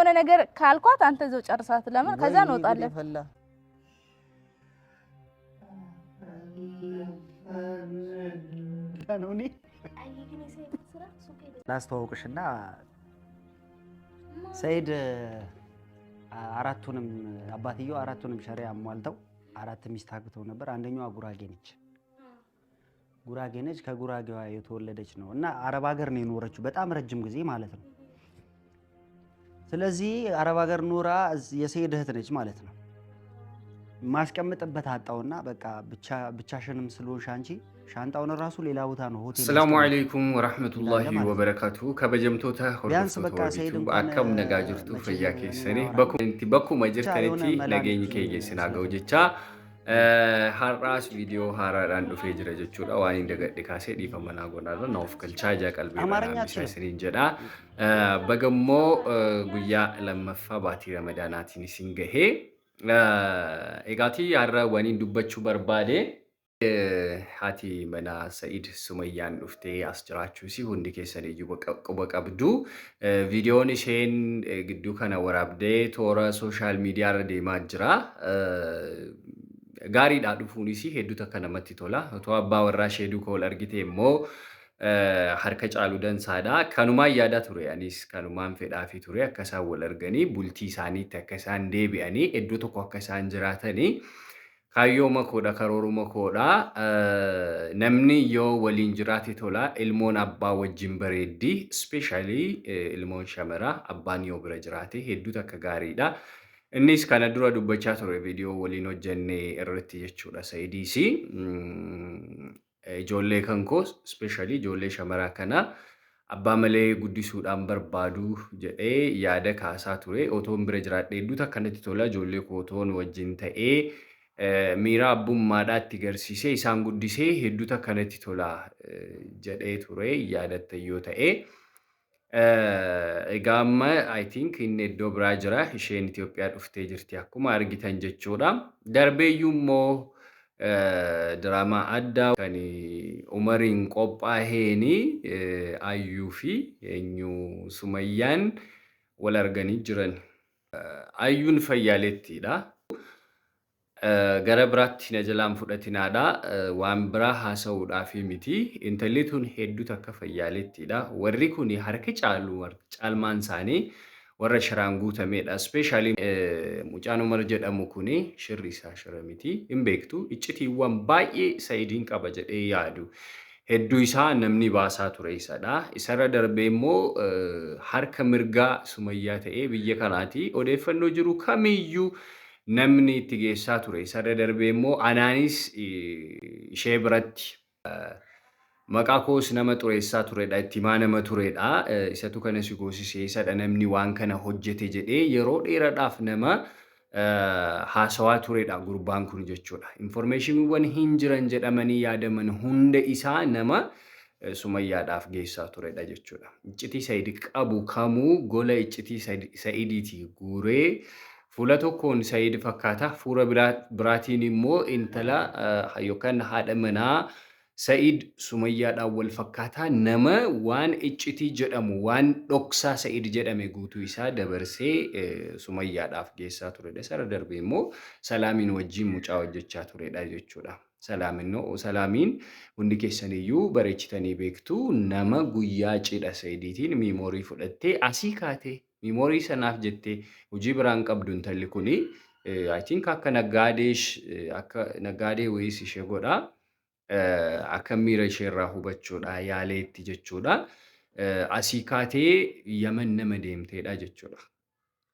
የሆነ ነገር ካልኳት አንተ እዛው ጨርሳት። ለምን ከዛ ወይኔ ጉዴ እንወጣለን። ፈላ። ነው እኔ ላስተዋውቅሽና ሰይድ አራቱንም አባትየው አራቱንም ሸሪያ አሟልተው አራት ሚስት አግብተው ነበር። አንደኛዋ ጉራጌ ነች። ጉራጌ ነች። ከጉራጌዋ የተወለደች ነው እና አረብ ሀገር ነው የኖረችው በጣም ረጅም ጊዜ ማለት ነው። ስለዚህ አረብ ሀገር ኖራ የሰይድ እህት ነች ማለት ነው። ማስቀምጥበት አጣውና በቃ ብቻ ብቻሽንም ስለሆንሽ አንቺ ሻንጣውን ራሱ ሌላ ቦታ ነው ሆቴል Asalaamu ያስቀመጥኩት alaikum እንዳለ warahmatullahi ማለት ነው። wabarakatuh. Kabajamtoota ቢያንስ hordoftoota በቃ ሰይድ Warbituu እንኳን akkam nagaa jirtu መቼም fayyaa እኔን keessanii አወራለሁ bakkuma ብቻ የሆነ jirtanitti መላ nageenyi keenya isin haa ga'u jecha har'aas viidiyoo haaraadhaan dhufee jira jechuudha. Waan hin dagadhe kaasee dhiifama naa godhaadha. Na of galchaa ijaa qalbii irraa አማርኛ na hambisaa አትችልም። isiniin jedha. Bagammoo guyyaa lammaffaa baatii Ramadaanaatiin isin gahee. Egaatii har'a waniin dubbachuu barbaade haati manaa Sa'id Sumayyaan dhuftee as jiraachuusi hundi keessan iyyuu quba qabdu. Viidiyoon isheen gidduu kana waraabdee toora sooshaal miidiyaa irra deemaa jira. Gaariidha dhufuunis hedduu takka namatti tola. Otoo abbaa warraa ishee duukaa ol argite immoo harka caalu dansaadha. Kanumaan yaadaa ture anis kanumaan fedhaafii ture akka isaan wal arganii bultii isaaniitti akka isaan deebi'anii iddoo tokko akka isaan jiraatanii kaayyooma koodha karooruma koodha. Namni yoo waliin jiraate tola ilmoon abbaa wajjin bareeddi. Ispeeshaalii ilmoon shamaraa abbaan yoo bira jiraate hedduu takka gaariidha. Innis kana dura dubbachaa ture viidiyoo waliin hojjenne irratti jechuudha Sa'idiis. Ijoollee kan koo ispeeshaalii ijoollee shamaraa kana abbaa malee guddisuudhaan barbaadu jedhee yaada kaasaa ture. Otoon bira jiraadhe hedduu takka natti tola ijoollee koo otoon wajjin ta'ee miira abbummaadhaatti garsiisee isaan guddisee hedduu takka natti tola jedhee ture yaadatta yoo ta'e. Egaa amma I think inni iddoo biraa jira. Isheen Itoophiyaa dhuftee jirti akkuma argitan jechuudha. Darbeeyyuu immoo diraamaa addaa kan Umariin qophaa'eeni Ayyuu fi eenyu Sumayyaan wal arganii jiran. Ayyuun fayyaaleettiidha. Gara biraatti na jalaan fudhatinaadha. Waan biraa haasa'uudhaafi miti. Intalli tun hedduu takka fayyaaleettiidha. Warri kun harki caalu caalmaan isaanii warra shiraan guutamedha. Ispeeshaalii mucaan Umar jedhamu kun shirri isaa shira miti. Hin beektu. Iccitiiwwan baay'ee Sa'idiin qaba jedhee yaadu. Hedduu isaa namni baasaa ture isadha. Isarra darbee immoo harka mirgaa Sumayyaa ta'ee biyya kanaati. Odeeffannoo jiru kamiyyuu namni itti geessaa ture. Isarra darbee immoo anaanis ishee biratti maqaa koos nama xureessaa turedha. Itti himaa nama turedha. Isatu kana si goosisee isadha namni waan kana hojjete jedhee yeroo dheeraadhaaf nama haasawaa turedha gurbaan kun jechuudha. Informeeshiniiwwan hin jiran jedhamanii yaadaman hunda isaa nama Sumayyaadhaaf geessaa turedha jechuudha. Iccitii Sa'id qabu kamuu gola iccitii Sa'idiitii guuree fuula tokkoon Sa'id fakkaata. Fuula biraatiin immoo intala yookaan haadha manaa Sa'id Sumayyaadhaan wal fakkaataa nama waan iccitii jedhamu waan dhoksaa Sa'id jedhame guutuu isaa dabarsee Sumayyaadhaaf geessaa turedha. Isarra darbee immoo Salaamiin wajjin mucaa hojjechaa turedha jechuudha. Salaamiin hundi keessaniyyuu bareechitanii beektu nama guyyaa cidha Sa'idiitiin miimoorii fudhattee asii kaatee miimoorii sanaaf jettee hojii biraan qabdu intalli kuni I think akka naggaadee akka naggaadee wayiis ishee godha. Akka miira isheerraa hubachuudha yaaleetti jechuudha. Asii kaatee Yaman nama deemteedha jechuudha.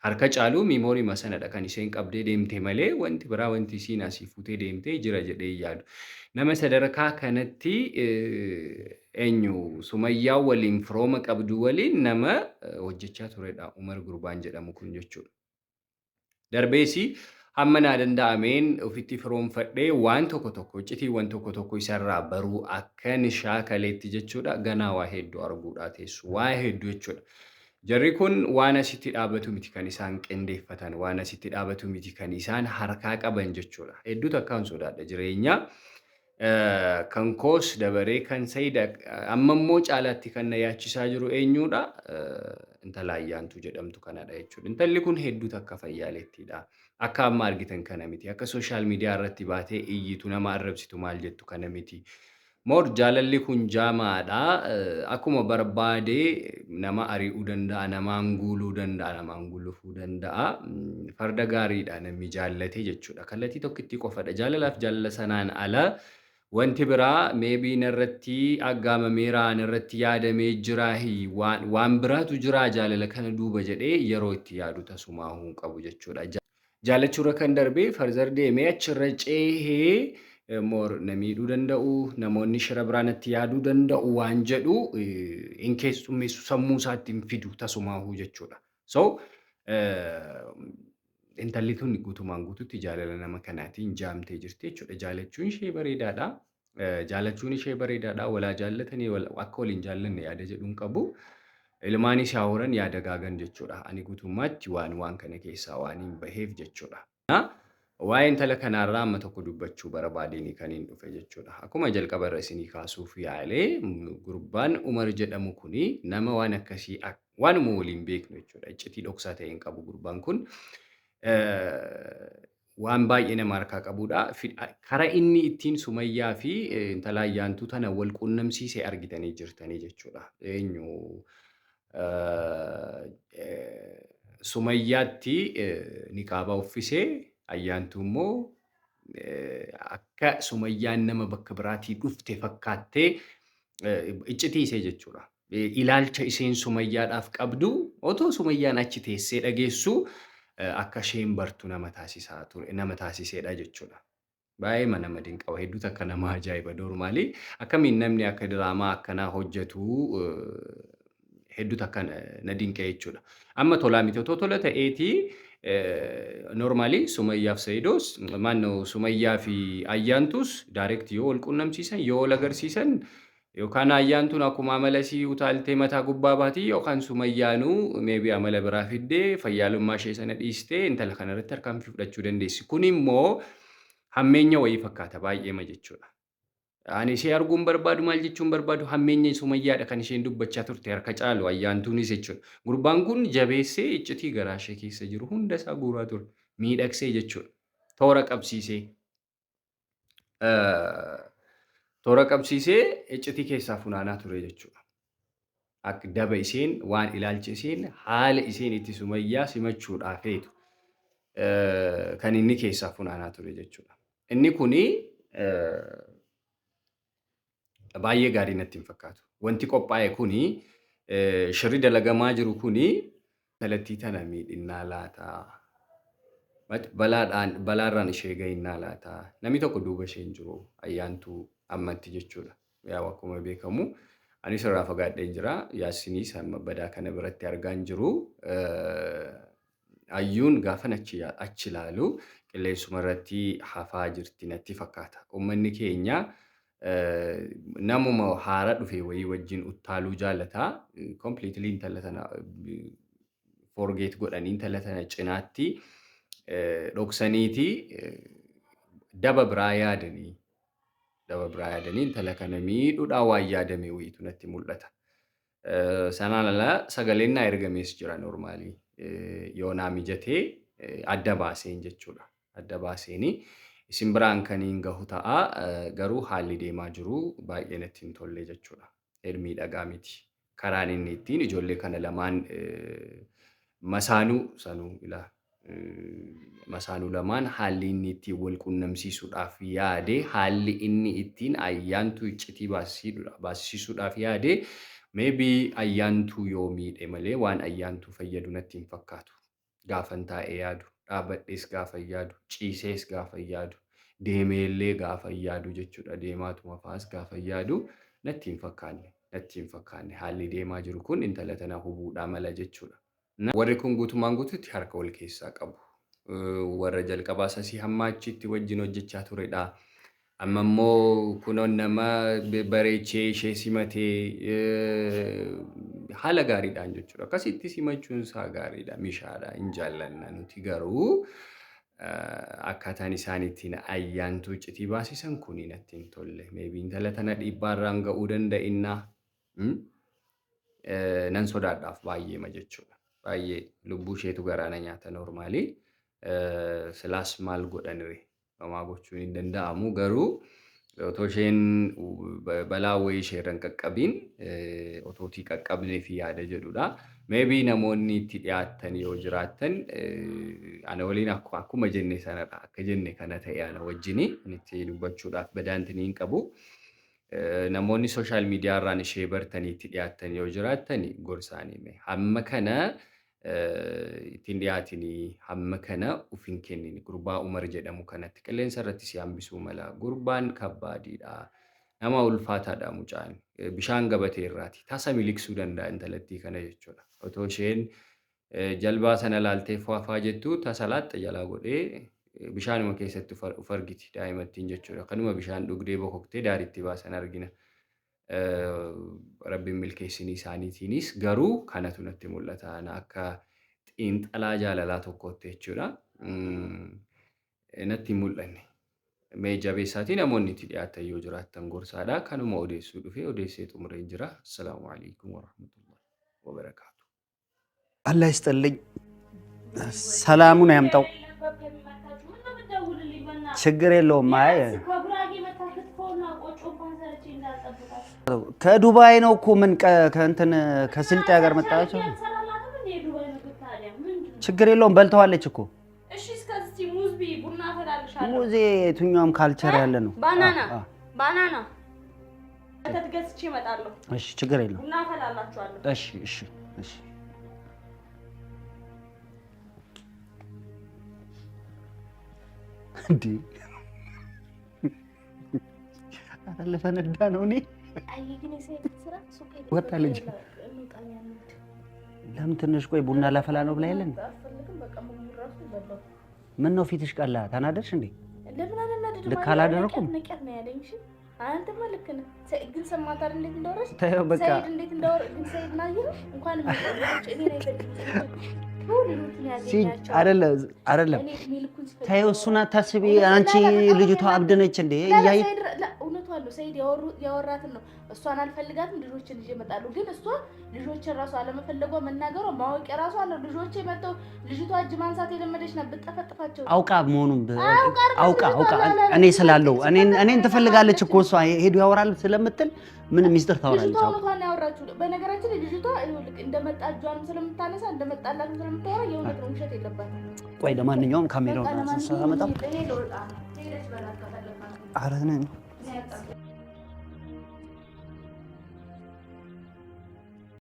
Harka caaluu miimooriima sanadha kan isheen qabdee deemte malee wanti biraa wanti isiin asii fuutee deemtee jira jedhee hin yaadu. Nama sadarkaa kanatti eenyu Sumayyaa waliin firooma qabdu waliin nama hojjechaa turedha Umar Gurbaan jedhamu kun jechuudha. Darbeesi hamma naa danda'ameen ofitti firoomfadhee waan tokko tokko iccitiiwwan tokko tokko isarraa baruu akkan shaakaleetti jechuudha. Ganaa waa hedduu arguudhaa teessu waa hedduu jechuudha. Jarri kun waan asitti dhaabatu miti kan isaan qindeeffatan waan asitti dhaabatu miti kan isaan harkaa qaban jechuudha. Hedduu takkaan sodaadha jireenya. Kan koos dabaree kan Sa'iid amma immoo caalaatti kan na yaachisaa jiru eenyudha? Intala Ayyaantuu jedhamtu kanadha jechuudha. Intalli kun hedduu takka fayyaaleettiidha. Akka amma argitan kana miti. Akka social media irratti baatee iyyitu nama arrabsitu maal jettu kana miti. More jaalalli kun jaamaadha. Akkuma barbaade nama ari'uu danda'a, namaan guuluu danda'a, namaan gulufuu danda'a. Farda gaariidha namni jaallate jechuudha. Kallattii tokkittii qofadha. Jaalalaaf jaalala sanaan ala wanti biraa maybe narratti aggaamameera, narratti yaadamee jira, waan biraatu jira jaalala kana duuba jedhee yeroo itti yaadu tasumaa hin qabu jechuudha. Jaalachuurra kan darbee further deemee achirra ceehee more na miidhuu danda'u, namoonni shira biraa natti yaaduu danda'u waan jedhu hin keessummeessu, sammuu isaatti hin fidu tasumaahuu jechuudha. So intalli tun guutumaan guututti jaalala nama kanaatiin jaamtee jirti jechuudha. Jaalachuun ishee bareedaadha. Jaalachuun ishee bareedaadha. Walaa jaallatanii akka waliin jaallanne yaada jedhuun qabu. Ilmaanis haa horan yaada gaagan jechuudha. Ani guutummaatti waan kana keessaa waan hin baheef jechuudha. Waa'ee intala kanaarraa amma tokko dubbachuu barbaadeen kan hin dhufe jechuudha. Akkuma jalqaba irra isinii kaasuuf yaalee, gurbaan Umar jedhamu kuni nama waan akkasii waanuma waliin beeknu jechuudha. Iccitii dhoksaa ta'e hin qabu gurbaan kun. Waan baay'ee nama harkaa qabudha. Karaa inni ittiin Sumayyaa fi intala Ayyaantuu tana wal quunnamsiise argitanii jirtanii jechuudha. Eenyu Sumayyaatti niqaaba uffisee, Ayyaantuu immoo akka Sumayyaan nama bakka biraatii dhufte fakkaattee iccitii ishee jechuudha. Ilaalcha isheen Sumayyaadhaaf qabdu otoo Sumayyaan achi teessee dhageessu akka isheen bartu nama taasisaa ture, nama taasiseedha jechuudha. Baay'ee nama dinqaba, hedduu takka nama ajaa'iba. Normally akkamiin namni akka diraamaa akkanaa hojjetu hedduu takka na dinqe jechuudha. Amma tolaa miti, otoo tola ta'eetii normally Sumayyaaf Sayidoos maannoo Sumayyaa fi Ayyaantuus direct yoo wal quunnamsiisan, yoo wal agarsiisan, yookaan Ayyaantuun akkuma amala isii utaaltee mataa gubbaa baati, yookaan Sumayyaanuu maybe amala biraa fiddee fayyaalummaa ishee sana dhiistee intala kanarratti tarkaanfii fudhachuu dandeessi. Kun immoo hammeenya wayii fakkaata baay'eema jechuudha. Ani ishee arguun barbaadu, maal jechuun barbaadu, hammeenya Sumayyaadha kan isheen dubbachaa turte harka caalu Ayyaantuunis jechuudha. Gurbaan kun jabeessee iccitii garaa ishee keessa jiru hunda isaa guuraa ture. Miidhagsee jechuudha. Toora qabsiisee. Toora qabsiisee iccitii keessaa funaanaa ture jechuudha. Akka daba isheen waan ilaalcha isheen haala isheen itti Sumayyaa simachuudhaaf feetu kan inni keessaa funaanaa ture jechuudha. Inni kuni baay'ee gaarii natti hin fakkaatu. Wanti qophaa'e kuni, shirri dalagamaa jiru kuni intalattii tana miidhinnaa laataa? Balaadhaan balaarraan ishee gahinnaa laataa? Namni tokko duuba ishee hin jiru Ayyaantuu ammatti jechuudha. Yaa akkuma beekamu anis irraa fagaadheen jira. Yaasiniis amma badaa kana biratti argaa hin jiru. Ayyuun gaafan achi achi ilaalu qilleensuma irratti hafaa jirti natti fakkaata. Uummanni keenya namuma haara dhufe wayii wajjin uttaaluu jaalata. Completely intala tana forget godhanii, intala tana cinaatti dhoksaniiti daba biraa yaadanii intala kana miidhuudhaan waan yaadame wayiitu natti mul'ata. Sanaan ala sagaleen naa ergamees jira normally. Yoo naa mijatee adda baaseen jechuudha. Adda baaseenii isin biraan kan hin gahu ta'a. Garuu haalli deemaa jiru baay'ee natti hin tolle jechuudha. Miidhagaa miti. Karaan inni ittiin ijoollee kana lamaan masaanuu sanuu ilaa masaanuu lamaan haalli inni ittiin wal qunnamsiisuudhaaf yaade, haalli inni ittiin Ayyaantuu iccitii baasisuudhaaf yaade, maybe Ayyaantuu yoo miidhe malee waan Ayyaantuu fayyadu natti hin fakkaatu. Gaafan taa'ee yaadu, dhaabadhees gaafan yaadu, ciisees gaafan yaadu, deemeellee gaafan yaadu jechuudha. Deemaatuma fa'aas gaafan yaadu natti hin fakkaanne. Natti hin fakkaanne, haalli deemaa jiru kun intala tana hubuudhaa mala jechuudha. Warri kun guutumaan guututti harka wal keessaa qabu. Warra jalqabaa sasii hamma achitti wajjin hojjechaa turedha. Amma immoo kunoon nama bareechee ishee simatee haala gaariidhaan jechuudha. Akkasitti simachuun isaa gaariidha, mishaadha, hin jaallanna nuti, garuu akkaataan isaan ittiin Ayyaantuu iccitii baasisan kuni natti hin tolle. Maybe intala tana dhiibbaarraan ga'uu danda'innaa. Nan sodaadhaaf baay'eema jechuudha. Baay'ee lubbuu isheetu garaa na nyaata normaalii. Silaas maal godhanire? Homaa gochuun hin danda'amu garuu otoo isheen balaa wayii isheerra hin qaqqabiin otootii qaqqabnee fi yaada jedhudha. Maybe namoonni itti dhiyaattan yoo jiraattan ana waliin akkuma jenne sanadha. Akka jenne kana ta'e ana wajjini itti dubbachuudhaaf badaantinii hin qabu. Namoonni social media irraan ishee bartanii itti dhiyaattan yoo jiraattan gorsaanii mee hamma kana ittiin dhiyaatinii hamma kana uf hin kennini gurbaa Umar jedhamu kanatti qilleensa irratti si hambisuu mala gurbaan kabbaadiidha nama ulfaataadha mucaan bishaan gabatee irraati tasa miliqsuu danda'a intalattii kana jechuudha otoo isheen jalbaa sana laaltee fuafaa jettu tasa laaxxa jalaa godhee bishaanuma keessatti uf argiti daa'imattiin jechuudha. Kanuma bishaan dhugdee bokoktee daaritti baasan argina. Rabbiin milkeessinii isaaniitiinis garuu kanatu natti mul'ata. Ana akka xiinxalaa jaalalaa tokkootti jechuudha. Natti hin mul'anne. Mee jabeessaatii namoonni itti dhiyaatan yoo jiraattan gorsaadha. Kanuma odeessuu dhufee odeessee xumureen jira. Assalaamu alaikum warahmatullahi wabarakaatu. አላህ ይስጥልኝ፣ ሰላሙን ያምጣው። ችግር የለውም። አይ ከዱባይ ነው እኮ ምን ከእንትን ከስልጤ ሀገር መጣቸው። ችግር የለውም። በልተዋለች እኮ ሙዜ የትኛውም culture ያለ ነው። Banana banana ወተት ገዝቼ እመጣለሁ። እሺ፣ ችግር የለውም። ቡና አፈላላችኋለሁ። እሺ፣ እሺ፣ እሺ። እንዴ ኧረ ልፈነዳ ነው እኔ። ወጣ ልጅ ለምን ትንሽ ቆይ ቡና ላፈላ ነው ብላ የለን ምን ነው ፊትሽ ቀላ? ተናደድሽ እንዴ? ለምን አልናደድም? ልክ አላደረኩም? ንቀት ነው ያለኝ። እሺ አንተማ ልክ ነህ። ግን ሰማታል እንዴት እንዳወራሽ ተይው በቃ ሰይድ እንዴት እንዳወራ ግን ሰይድ ናየው እንኳን እኔ አይደለም አይደለም፣ ተይው እሱን አታስቢ። አንቺ ልጅቷ አብድ ነች እንዴ? እያየ እውነቷን ነው። ሰይድ ያወራትን ነው። እሷን አልፈልጋትም ልጆችን ይዤ እመጣለሁ። ግን እሷ ልጆችን ራሱ አለመፈለጓ መናገሯ ማወቅ የራሷ ነው። ልጆቼ መጥተው ልጅቷ እጅ ማንሳት የለመደች ናት። ብጠፈጥፋቸው አውቃ መሆኑን አውቃ አውቃ እኔ ስላለው እኔን ትፈልጋለች እኮ እሷ ሄዱ ያወራል ስለምትል ምን ሚስጥር ታወራለች? ልጅቷ እውነቷን ነው ያወራችው። በነገራችን ላይ ልጅቷ እንደመጣ እጇንም ስለምታነሳ እንደመጣላትም ስለምታወራ የእውነት ነው፣ ውሸት የለባትም። ቆይ ለማንኛውም ካሜራውን ሳመጣ ኧረ